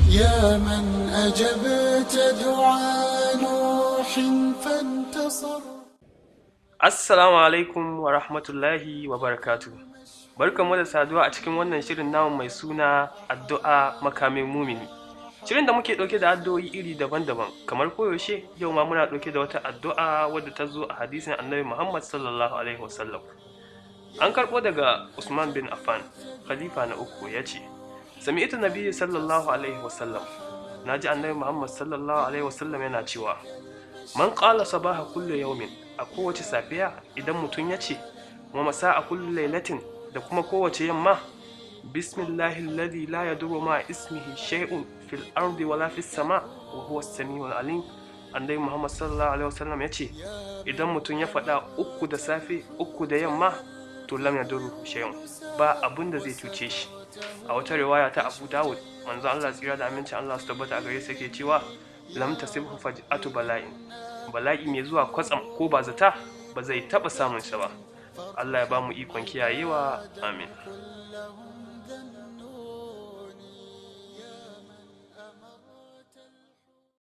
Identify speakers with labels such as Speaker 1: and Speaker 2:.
Speaker 1: يا من أجبت دعاء نوح فانتصر.
Speaker 2: Assalamu alaikum wa rahmatullahi wa barakatu. Barkanmu da saduwa a cikin wannan shirin namu mai suna Addu'a Makamin Mumini. Shirin da muke ɗauke da addu'o'i iri daban-daban, kamar koyaushe, yau ma muna ɗauke da wata addu'a wadda ta zo a hadisin Annabi Muhammad sallallahu alaihi wasallam. An karɓo daga Usman bin Affan, khalifa na uku, ya ce, "Sami'tu Nabiyyi sallallahu alaihi wasallam." Na ji Annabi Muhammad sallallahu alaihi wasallam yana cewa, "Man qala sabaha kulli yawmin", a kowace safiya idan mutum ya ce, "wa masa'a kulli lailatin", da kuma kowace yamma, "Bismillahi alladhi la yadurru ma ismihi shay'un fil ardi wala fis sama wa huwa as-sami'ul alim." Annabi Muhammad sallallahu alaihi wasallam ya ce idan mutum ya faɗa uku da safe, uku da yamma, to lam yadurru shay'un, ba abun da zai cuce shi. A wata riwaya ta Abu Dawud, manzo Allah tsira da amincin Allah su tabbata a gare sa yake cewa, "Lam tasibhu faj'atu bala'in", bala'i mai zuwa kwatsam ko ba zata ba zai taba samun sa ba. Allah ya ba mu ikon kiyayewa, amin.